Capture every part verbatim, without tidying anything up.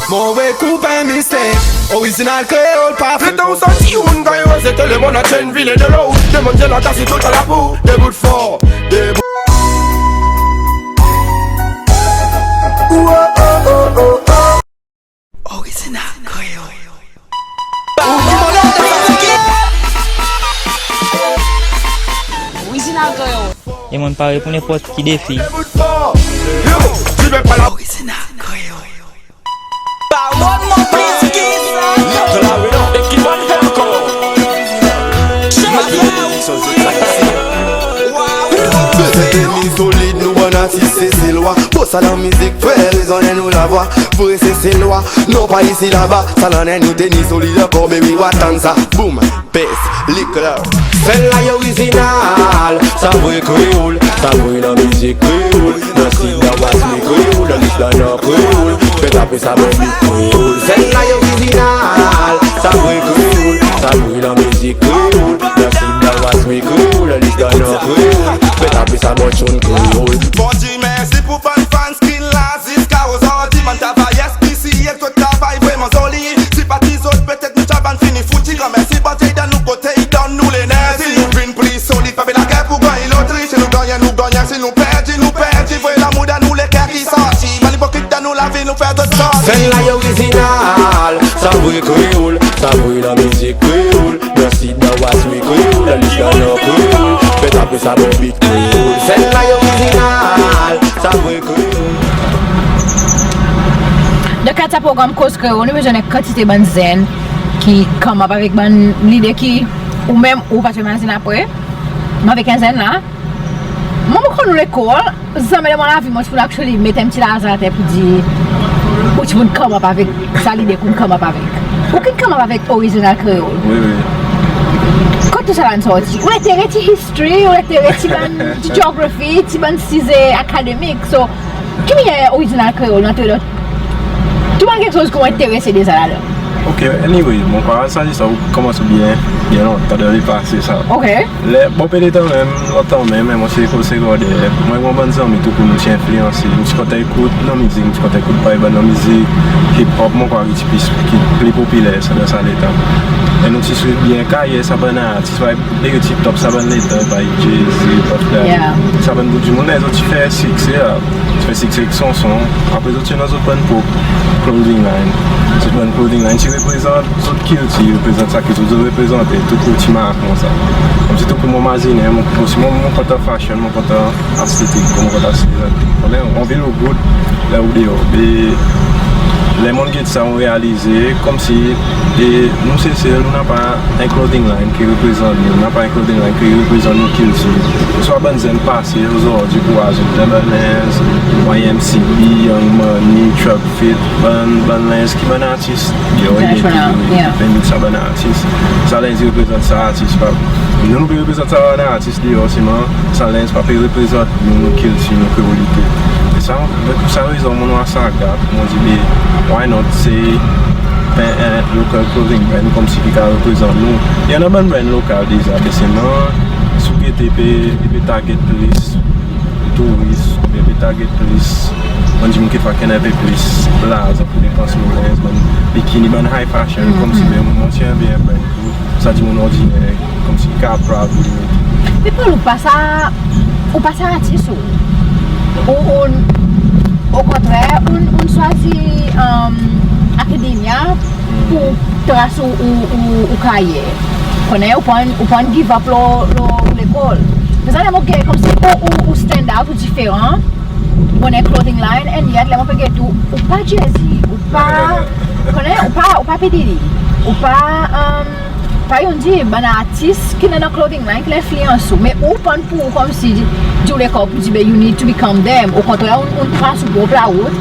Mon we koup en mistek, Orizinal Kreol pa fer. Letan ou santi ou ganny rejete, lemonn an train vire de lo. Demoun zot la kasi tou la pou debout for, debout. Orizinal Kreol. Orizinal Kreol. E mon pare pour nenport ki defi. Orizinal Kreol. Pawol mon plis ki sa. Ekip an fer ankor. Teni solid, nou bann artis Seselwa. Boss a lanmizik, fer rezonnen nou lavwa. Vre Seselwa, non pa isi laba. Sa lannen nou teni solid ankor, baby, ou a tann sa. Boom. Pes, likler. Sel la i orizinal, sa vre Kreol, sa vre lanmizik Kreol. Dan sid, dan wes, wi Kreol, dan is, dan nor Kreol. Fer tape sa bon bit Kreol. Sel la i orizinal, sa vre Kreol, sa vre lanmizik Kreol. Dan sid, dan wes, wi Kreol, dan is, dan nor Kreol. Fer tape sa bon tune Kreol. Mon dir mersi pour bann fans ki la ziska ozordi. Bann travayer S P C A, zot travay vreman zoli. Si pa ti zot, petet nou ti a bann fini fouti. Granmersi Bondye i dan nou kote, i donn nou lenerzi. Si nou vin pli solid, pa fer lager pour ganny lotri. Si nou gannyen, nou gannyen. Si nou perdi, nou perdi. Vre lamour dan nou leker ki sorti. Bann ipokrit dan nou lavi, nou fer zot sorti. Sel la i orizinal, sa vre Kreol, sa vre lanmizik Kreol. Dan sid, dan wes, wi Kreol, dan is, dan nor Kreol. Fer tape sa bon bit Kreol. Sel la i orizinal, sa vre Kreol. Dan kad sa progranm Koz Kreol, nou bezwen en kantite bann zenn ki come up avek bann lide ki ou menm ou pa ti imazin apre. Me avek en zenn la, mwan mon konn ou lekol, zanmen dan mon lavi mon ti pou actually met en pti larzan ater pour dir ou ti pou come up avek sa lide ou come up avek. Ou ki'n come up avek Orizinal Kreol. Wi, wi. Kot tou sa la'n sorti? Ou entere ti history, ou entere ti bann, ti geography, ti bann size akademik. So, ki mannyer Orizinal Kreol antre dan tou bann keksoz ki ou enterese deza ladan? Ok, anyway, mon krwar sa, sa ou konmans byen, byen lontan dan lepase sa. Ok. Ler, bon, pe letan menm, lontan menm, mwan ti lekol segonder, mwan ek mon bann zanmi tou, pour nou ti enfliyanse, nou ti kontan ekout lanmizik, nou ti kontan ekout bann lanmizik hip hop, mon krwar ki ti pli, ki pli popiler sa dan sa letan. E nou ti swiv byen karyer sa bann artis, e ti top sa bann letan, e Jay-Z, Puff Daddy. Yeah. Sa bann bout dimoun la, zot ti fer sikse la. Ti fer sikse ek sanson. Apre zot ti annan zot bann prop clothing line. Zot bann clothing line ti reprezant zot kiltir, reprezant sa ki zot, zot reprezante, tou kote ti marke sa. Konmsi tou kote mon mazinen, mon, mon, si mon, mon kontan fashion, mon kontan astetik, mon kontan stil. Ou konnen, ou anvi look good ler ou deor. E ler monn get sa, ou realize konmsi, e nou Sesel, nou napa en clothing line ki reprezant nou, napa en clothing line ki reprezant nou kiltir. Swa bann zenn pase ozordi pou war zot dan bann lenz, Y M C B, Young Money, Chuck Fit, bann, bann lenz ki bann artis, yo, yeah, ki, yeah, ki vin sa bann artis. Sa lenz i reprezant sa artis pa. Nou, nou pe reprezant sa bann artis deor, selman sa lenz pa pe reprezant nou, nou kiltir, nou kreolite. E sa, donk, sa rezon mon war sa gap, mon dir, be, why not se en, en local clothing brand konmsi ki kapab reprezant nou. I annan bann brand lokal deza, me selman si ou gete pe, pe target plis touris, oubyen pe target plis bann dimoun ki fwa ki annan en pe plis larzan pour depans lo lenz, bann bikini, bann high fashion, konmsi, be mon ti anvi en brand pour sa dimoun ordiner, konmsi ki kapab proud pour li. People, ou pa sa, ou pa sa artis ou. Ou, ou, okontrer, ou, ou swazir, um, akademya pour tras ou, ou, ou, ou karyer. Konnen, ou pa'n, ou pa'n give up lo, lo, lo lekol. Me sa, mon get konmsi ou, ou, ou stand out, ou diferan. Ou annan clothing line, and yet, ler mon pe get ou, ou pa Jay-Z, ou pa, konnen, ou pa, ou pa P Diddy, ou pa, um, pa Young Jeezy, bann artis ki annan clothing line ki lenfliyans ou, me ou pa'n pour ou konmsi dir ou lekor pour dir, be, you need to become them. Okontrer, ou, ou tras ou prop larout.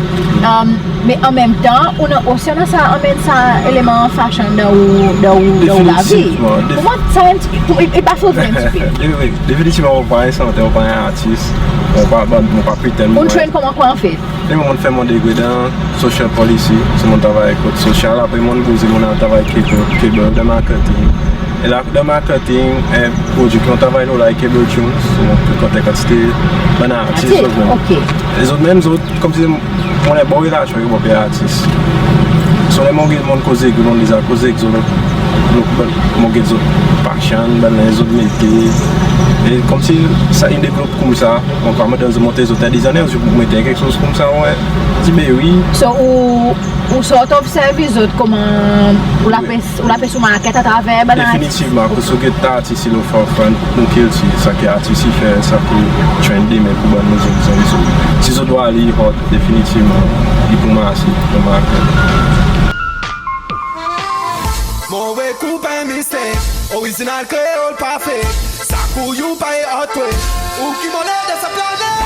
Um, me anmenmtan, ou annan osi annan sa, anmenn sa eleman fashion dan ou, dan ou, dan ou lavi. Definitivman, def- Pour mwan, sa, i, i, i pa fodre en pti pe. Wi, wi, definitivman, ou pa en santer, ou pa en artis, ou pa, ou pa pretend. Ou train konman kwa, anfet? E mwan, mon'n fer mon degre dan social policy, so mon'n travay kot sosyal, apre mon'n bouze, mon'n al travay cable, cable dan marketing. E la, dan marketing, e prodwi ki mon'n travay lo la, Cable Tunes, so mon'n kontakte kantite bann artis, artis, zot menm. Ok. E zot menm, zot, konmsi, Mon annan bon relasyon avek mon pe artis. So ler mon get, mon koze ek zot, mon deza koze ek zot, mon get zot fashion, bann lenz zot mete. E konmsi sa in devlop koumsa, mon pa mande zot, montre zot en design, zot mete keksoz koumsa, mon dir be wi. So ou, ou sort of servi zot konman ou lape, ou lape sou market atraver bann artis. Definitivman, akoz ou get artis i lo forefront nou kiltir, sa ki artis i fer, sa ki trend demen pour bann nou zot zanmi. So si zot vwar li hot, definitivman i pou marse, pou marse. Mon wek ou pa en mistake, orizinal kreol pa fake. Sak ou, ou pa en hot way. Ou ki mon led dan sa planet.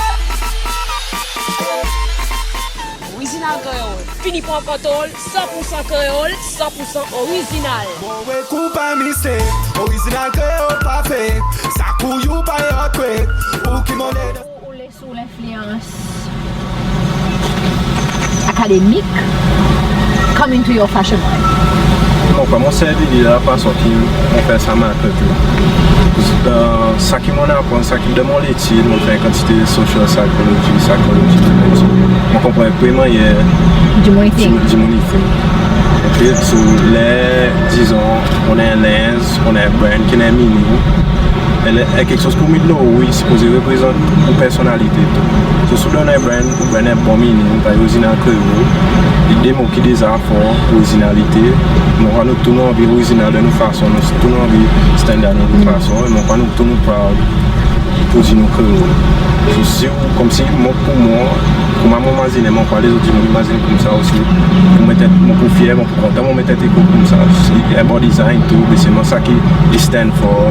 Orizinal kreol, fini pran kontrol, san pour san kreol, san pour san orizinal. Mon wek ou pa en mistake, orizinal kreol pa fake. Sak ou, ou pa en hot way. Ou ki mon led. Ou, ou les ou lenfliyans akademik come into your fashion line? Mon pa, mon servi li la fason ki mon fer sa market la. Euh, sa ki mon aprann, sa ki dan mon letid, mon fer kantite social psychology, psychology, tou sa. Mon konpran en pe mannyer dimoun i think. Dimoun i think. Ok, so ler, dizon, ou annan en lenz, ou annan en brand ki annan en meaning, e ler, e keksoz ki ou met lo ou, i sipoze reprezant ou personalite tou. So si ou annan en brand, ou brand en bon meaning, parey orizinal kreol, i demontre deza for orizinalite. Mon krwar nou tou nou anvi orizinal dan nou fason, nou tou nou anvi stand out dan nou fason, e mon krwar nou tou nou proud pour dir nou kreol. So si ou, konmsi mon, pour mwan, konman mon mazinen, mon krwar lezot dimoun i mazinen koumsa osi. Mon met, mon pou fyer, mon pou kontan mon met en triko koumsa. Si en bon design tou, be selman sa ki i stand for,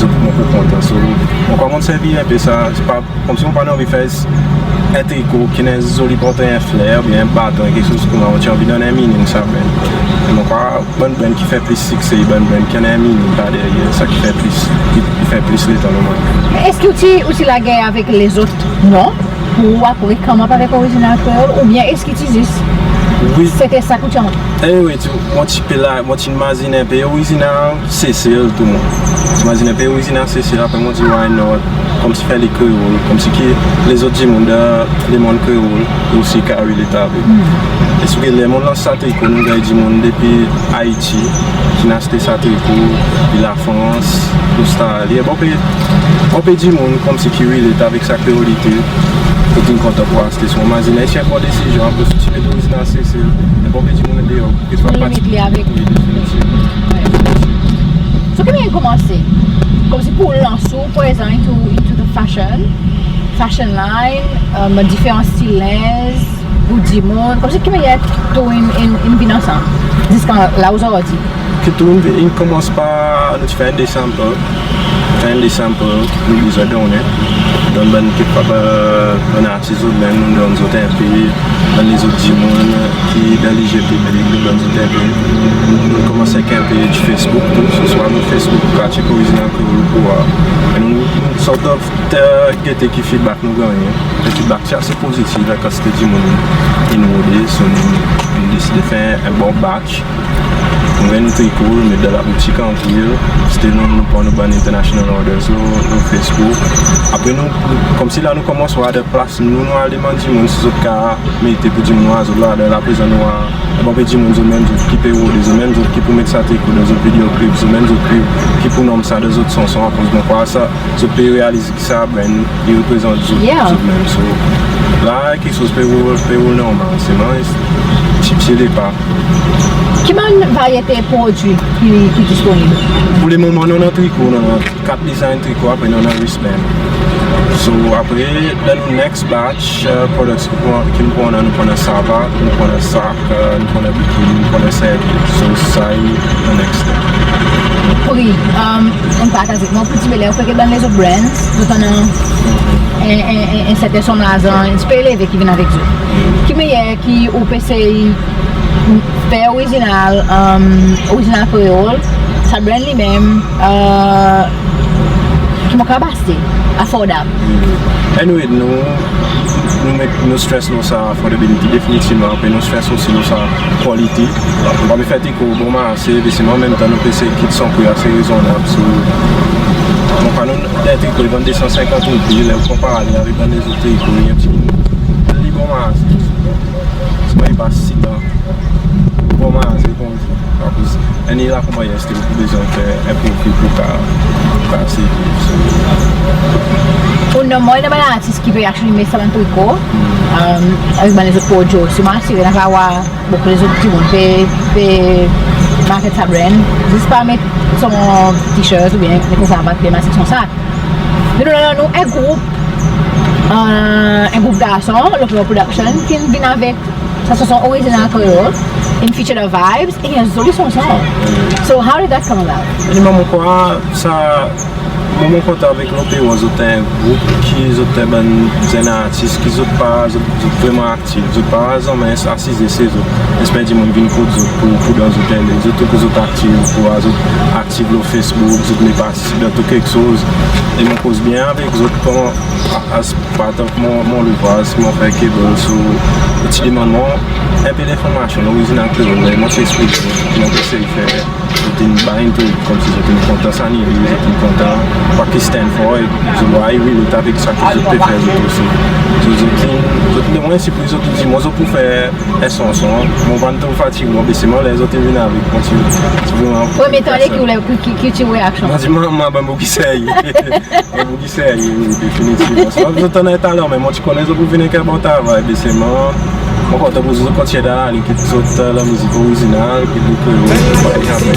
zot, mon pou kontan. So mon krwar mon servi en pe sa, se pa konmsi mon pa anvi fer en triko ki annan en zoli portre, en fler oubyen en baton, keksoz koumsa, mon ti anvi donn en meaning sa, be mon krwar bann brand ki fer plis sikse, bann brand ki annan en meaning par deryer, sa ki fer plis, ki, ki fer plis letan, non? Me eski ou ti, ou ti lager avek lezot non pour ou apre come up avek Orizinal Kreol, oubyen eski ti zis, wi, sete sa ki ou ti anvi? E wi, ti, mon ti pe la, mon ti mazinen en pe orizinal Sesel tou, mon ti mazinen en pe orizinal Sesel, apre mon dir why not, konmsi fer li kreol, konmsi ki lezot dimoun dan lemonn kreol osi kapab relate avek. E si ou get, ler mon lans sa triko, nou ganny dimoun depi Ayiti ki'n aste sa triko, depi Lafrans, Lostrali, e bon pe, bon pe dimoun konmsi ki relate avek sa kreolite, ki ti'n kontan pour aste. So mon mazinen i ti en bon desizyon, apre si ou ti met Orizinal Sesel, e bon pe dimoun deor, ki swa limit li avek. Wi, definitivman. Wi. So ki mannyer in komanse? Konmsi pour lans ou prezan into, into the fashion, fashion line, euh, diferan stil lenz, pour dimoun, konmsi ki mannyer tou in, in, in vin ansanm ziska la ozordi? Ki tou in, in komans par, nou ti fer enn de sample, fer enn de sample, nou bezwen donnen, donn bann kekfwa, euh, bann artis zot menm, nou donn zot en pe, bann lezot dimoun ki dan lizye piblik, nou donn zot en pe. Nou, nou komans avek en pe Facebook tou, so swa nou Facebook, Kartye Orizinal Kreol, pour, euh, e nou, nou sort of, euh, gete ki feedback nou gannyen. E feedback ti ase pozitif, avek kantite dimoun in rode, so nou, nou deside fer en bon batch. Nou ganny nou triko, met dan laboutik anpil. Still nou, nou pran nou bann international orders lo, lo Facebook. Apre nou, konmsi la nou komans war dan plas nou, nou al demann dimoun si zot kapab mete pour dimoun war zot ladan. La prezan nou war en bon pe dimoun zot menm zot ki pe rode, zot menm zot ki pou met sa triko dan zot video clip, zot menm zot ki, ki pou nonm sa dan zot sanson, akoz nou krwar sa, zot pe realiz ki sa brand i reprezant zot, yeah, zot menm. So la keksoz pe roul, pe roul normal, selman ti, ti depa. Ki bann varyete prodwi ki, ki disponib? Pour lemoman nou annan triko, nou annan kat design triko, apre nou annan wristband. So apre, dan nou next batch, euh, products ki pou, ki nou pou annan, nou pou annan savat, nou pou annan sak, euh, nou pou annan bikini, nou pou annan servyet. So sa i nou next step. Pri, euh, in partaze avek mwan, pour dir, be ler ou pe get bann lezot brands, zot annan en, en, en, en serten sonm larzan, en pti pe eleve ki vin avek zot. Ki mannyer ki ou pe esey fer Orizinal, euh, Orizinal Kreol, sa brand li menm, euh, ki mon kapab aste, affordable. Anyway, nou, nou met, nou stress lo sa affordability definitivman, apre nou stress osi lo sa quality. Nou pa pe fer triko bon marse, be selman an menm tan nou pe esey kit son pri ase rezonnab. So mon krwar nou, en triko i vann de san senkant roupi, ler ou konpare avek bann lezot triko, i en pti, li bon marse. E la konpannyen, eski ou bezwen fer en profil pour ka, pour ka save? Ou nonm, mon nonm bann artis ki pe actually make sa bann triko, avek bann lezot prodwi. Si mon asire napa war bokou lezot dimoun pe, pe market sa brand, zis pa met son t-shirt oubyen met sa, pa pe met son sak. Me nou annan nou en group, en group garson, Lope Production, ki'n vin avek sa sanson orizinal kreol, in feature the vibes, e en zoli sanson. So how did that come about? Anyway, mon krwar sa, mon, mon kontan avek Lope, zot en group ki zot en bann zenn artis ki zot pa, zot, zot vreman aktiv, zot pa zanmen asize se zot, esper dimoun vin kot zot pour, pour donn zot en, zot tou, pour zot aktiv, pour zot aktiv lo Facebook, zot le partisip dan tou keksoz. E mon koz byen avek zot, koman, a, as part of mon, mon louvraz, mon fer kebl, so, ti demann mwan en pe lenformasyon lo Orizinal Kreol, me mon ti eksplik zot, mon pe esey fer, zot in buy into it, konmsi zot in kontan sa ni, zot in kontan what he stand for, e zot war i relate avek sa ki zot pe fer zot osi. So, zot in, zot in, mwan sipriz, zot in dir mwan zot pou fer en sanson, mon pa'n tro fatig, mon, be selman ler zot in vin avek, mon ti, ti vreman... Premye tan ki ou le, ki, ki, ki ti reaksyon? Mon dir, mon, mon, bann boug i serye. Bann boug i serye, wi, definitivman. So, zot annan talan, me mon ti konnen zot pou vin ek en bon travay, be selman mon kontan pour zot kontinyen dan laliny, kit zot, e, lanmizik orizinal, kit lo kreol, pa i kapab.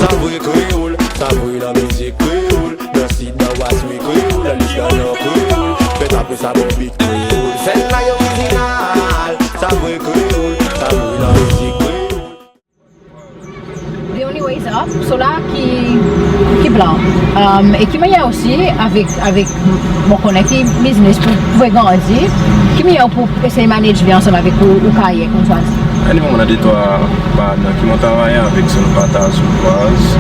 Sa vre kreol, sa vre lanmizik kreol, dan sid, dan wes, wi, kreol, dan list, dan nor, kreol, fet apre sa, bon bit kreol, sel la i orizinal. Sa vre kreol, sa vre lanmizik kreol. The only way is up, so la ki, ki plan. E ki mannyer osi avek, avek, mon konnen ki biznes pou, pou grandi, ki mannyer pou esey manage li ansanm avek ou, ou karyer konmsa? Anyway, mon annan de trwa partner ki mon travay avek, so nou partaz louvraz.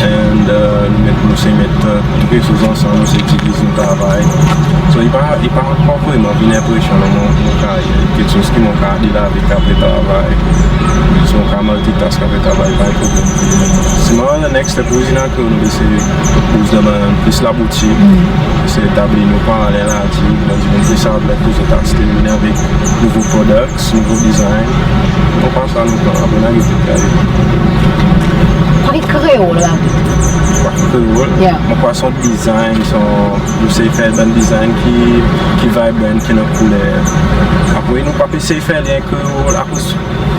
And, e, nou met, nou esey met, e, tou keksoz ansanm, nou esey diviz nou travay. So, i pa, i pa, pa vreman vin en presyon lo mon, mon karyer. Keksoz ki mon kapab deal avek apre travay. So, mon kapab multitask apre travay, pa en problenm. Selman, the next step, Orizinal Kreol, nou esey bouz dan bann plis laboutik. Esey etabli nou paralel a dir, dan dimoun pe servi, pou zot aste, vin avek nouvo product, nouvo design. Apre sa, nou pran, apre nou arive pe gade. Sa ki kreol la? Sa ki kreol? Yeah. Mon krwar son design, son, nou esey fer bann design ki, ki vibrant, ki annan kouler. Apre, nou pa pe esey fer li en kreol, akoz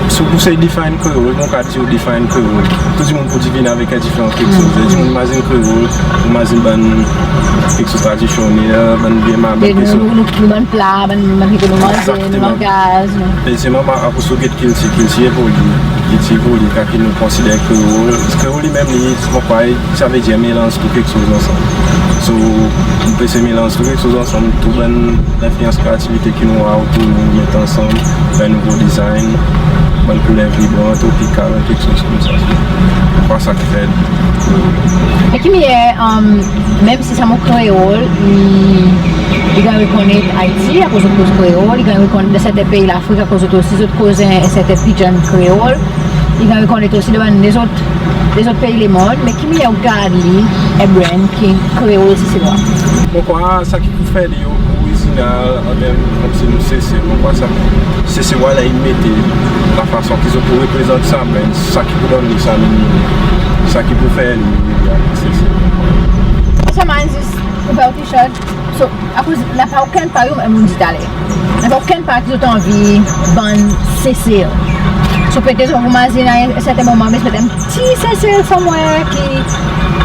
si ou pou esey define kreol, mon kapab dir ou define kreol, tou dimoun pou dir vin avek en diferan keksoz. Dimoun mazin kreol, mazin bann keksoz tradisyonnel, bann vye mabel, nou, nou, nou bann pla, bann, bann ki nou manze, nou langaz, nou. Egzakteman. Me selman, akoz ou get kilti, kilti evolye, kilti evolye, kan ki nou konsider kreol. Kreol li menm, li, mon krwar, savedir melanz tou keksoz ansanm. So, nou pe esey melanz tou keksoz ansanm, tou bann lenfliyans kreativite ki nou war otour nou, met ansanm, fer nouvo design, bann kouler vibran, tropikal, keksoz koumsa. Mon krwar sa ki fer. E ki mannyer, e, menm si sa mo kreol, i, i ganny rekonnet Ayiti akoz zot koz kreol, i ganny rekonnet dan serten pei Lafrik akoz zot osi zot koz en, en serten pidgin kreol, i ganny rekonnet osi dan bann lezot, lezot pei lemonn, me ki mannyer ou gard li en brand ki kreol Seselwa? Mon krwar sa ki pou fer li orizinal, an term konmsi nou Sesel, mon krwar sa, Seselwa la i mete lafason ki zot pou reprezant sa, me sa ki pou donn li sa, sa ki pou fer li, li, li, Sesel. Sa menm zis, ou fer out t-shirt, so, akoz napa okenn par, ou menm ou dir taler, napa okenn par ki zot anvi bann Sesel. So, petet zot pou mazin a en serten moman, me petet ti Sesel somewhere ki...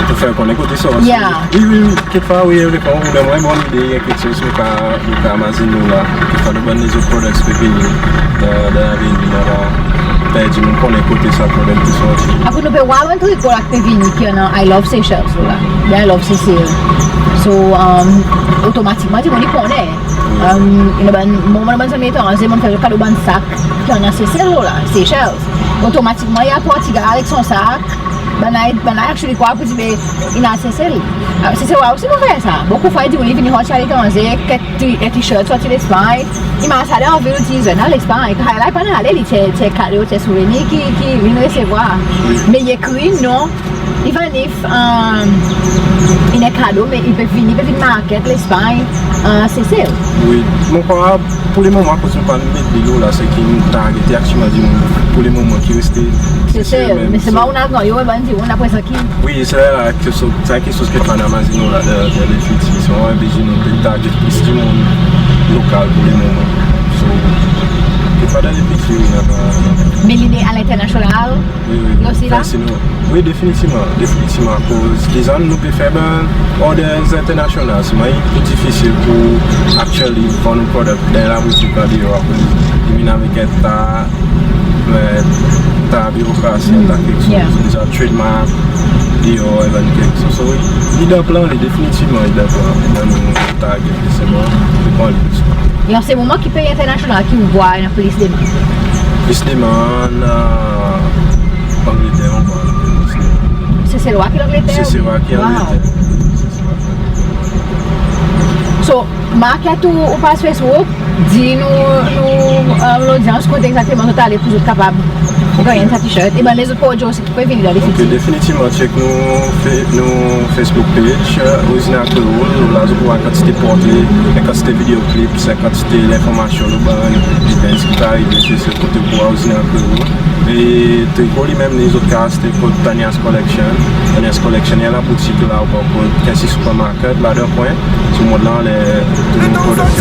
Pou fer konnen kote sorti. Yeah. Wi, wi, wi. Kekfwa, wi, ou reponn, ou donn mwan en bon lide, keksoz ki ou kapab, ou kapab mazin nou la. Kekfwa nou bann lezot products pe vini dan, dan lavenir, nou ava fer dimoun konnen kote sa prodwi pe sorti. Akoz nou pe war bann triko la ki pe vini ki annan I love Seychelles la, oubyen I love Sesel. So, um, otomatikman dimoun i konnen. Um, i annan bann, mon, mon bann zanmi etranze, mon fer zot kado bann sak ki annan Sesel la, Seychelles. Otomatikman i al Portigal avek son sak. Bannla, bannla actually krwar pour dir, be, i annan Sesel. A, Sesel, war osi pou fer sa. Bokou fwa i dir, wi, i vini sorti aletranze, get ti, en t-shirt sorti Lespanny, i mars dan lavil, i dir, i annan Lespanny. Kan la i pa'n ale, li ti, ti kado, ti souvenir ki, ki vin resevwar. Me i ekri non. Even if, um, i annan kado, me i pe vini, i pe vin market Lespanny. An Sesel? Wi, mon krwar pour le moman, akoz nou pa'n met li lo la, se ki nou target aktyelman dimoun pour le moman ki reste Sesel. Me selman ou'n al pran yo, bann dimoun apre sa ki? Wi, se la, keksoz, sa keksoz ki nou pa'n mazin nou la, dan, dan lefitir. Se vreman bezwen nou target plis dimoun lokal pour le moman. So, kekfwa dan lefitir, wi, nou ava, nou ava. Me lide a lenternasyonal? Wi, wi, wi. Osi la? Wi, definitivman, definitivman, akoz deza nou pe fer bann orders enternasyonal, selman i pli difisil pour actually vann ou product dan laboutik an deor, akoz i vin avek en ta, en ta birokrasi, en ta keksoz, deza trademark, deor, e bann keksoz. So, wi, i dan plan, li definitivman, i dan plan, dan nou target, selman, nou pran li. E an se moman ki pei enternasyonal ki ou vwar i annan plis demann? Plis demann, e, Angleter, mon vwar plis demann. Seselwa ki Angleter? Seselwa ki Angleter. Wow. So, market ou, ou paj Facebook, dir nou, nou, e, lodyans kote egzakteman zot ale pour zot kapab ganny sa T-shirt. E bann lezot prodwi osi ki pe vini dan lefitir. Ok, definitivman, check nou fe-, nou Facebook page, e, Original Creole, la zot pou war kantite portre, en kantite video clips, en kantite lenformasyon lo bann events ki pe arive, se, se kote pou war Original Creole. E triko li menm, li zot kapab aste kot Tanya's Collection. Tanya's Collection, i annan laboutik la, ou pran kot Quincy Supermarket, la dan kwen, sou mond la, le, tou prodwi.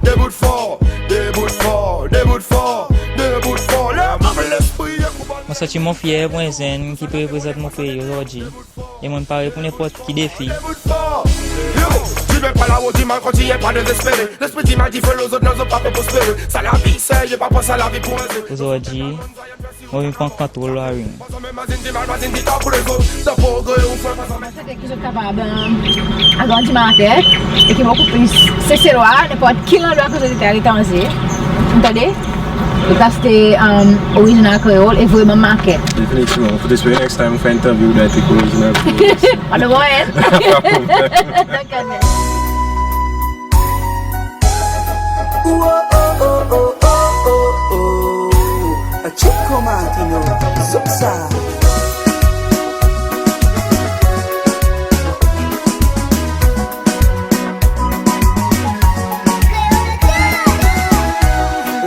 Debout for, debout for, debout for, debout for, le move lespri e koupab. Mon santi mon fyer pour en zenn ki pe reprezant mon pei ozordi. E mon pare pour nenport ki defi. Debout for, yo, diven pa laro, diman kontinyen pa dezespere. Lespri diman dife lo zot, non zot pa pe prospere. Sa lavi, serye, pa pran sa lavi pour en ze. Ozordi, mon vin pran kontrol lo ring. Ki zot kapab, e, agrandi market e ki bokou plis Seselwa, nenport ki landrwa ki zot ete aletranze, ou tande, zot aste, e, Original Creole e vreman market. Definitivman. Mon fout espere next time ou fer interview dan Original Creole. Pa de pwoblem. Pa de pwoblem. Chico Martino, Zopsa.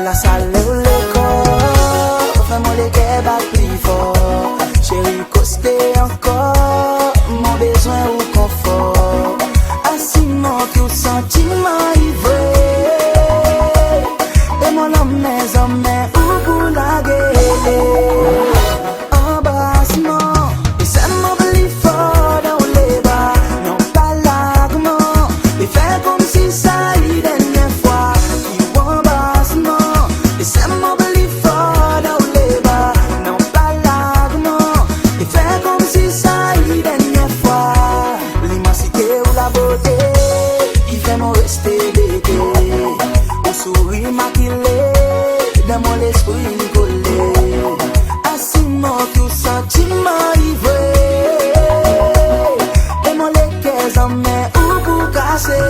Lasal lev lekor, fer mon leker bat pli for. Seri, koste ankor, mon bezwen ou konfor. Asiman ki ou santiman i vre. E mon lanmen zanmen ou pou lage. Anbras mwan, e serre mwan pli for dan ou lebra. Non, pa larg mwan, e fer konmsi sa i dernyen fwa ki ou anbras mwan. E serre mwan pli for dan ou lebra. Non, pa larg mwan, e fer konmsi sa i dernyen fwa. Limansite ou labote, i fer mon reste bete. Ou sourir makile, dan mon lespri li kole. Asiman ki ou santiman i vre. E mon leker zanmen ou pou kase.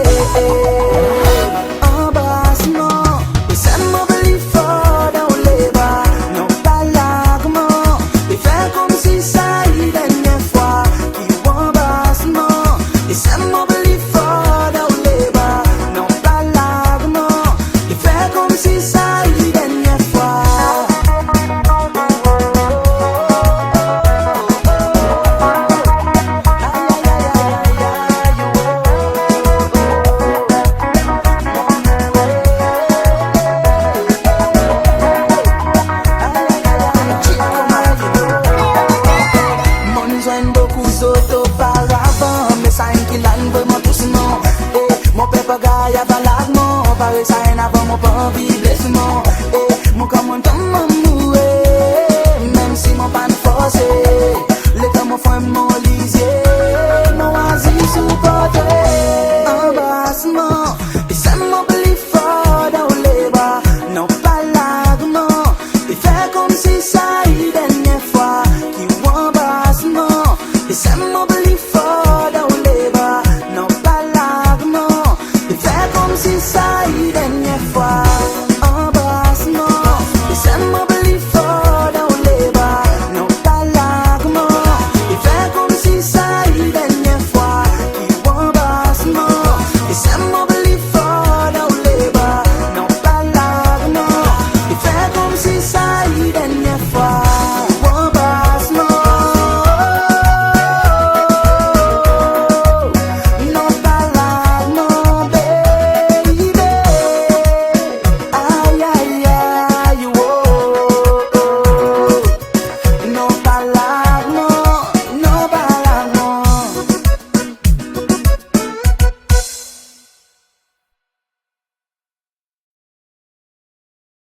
Anbras mwan, e serre mwan pli for dan ou lebra. Non, pa larg mwan, e fer konmsi sa i dernyen fwa ki ou anbras mwan. E serre mwan pli for dan ou lebra. Non, pa larg mwan, e fer konmsi sa i dernyen fwa. Mon'n zwenn bokou zot oparavan, me sa enn ki la in vreman tous mwan. E mon pe pagay avan larg mwan, parey sa enn avan mon pa anvi bles mwan. E mon konpran mon tann mon mouri, menm si mon pa'n forse. Letan mon ferm mon lizye, mon war zis ou portre. Anbras mwan, e serre mwan pli for dan ou lebra. Non, pa larg mwan, e fer konmsi sa i dernyen fwa ki ou anbras mwan. E serre mwan pli for dan ou lebra. Non, pa larg mwan, e fer konmsi sa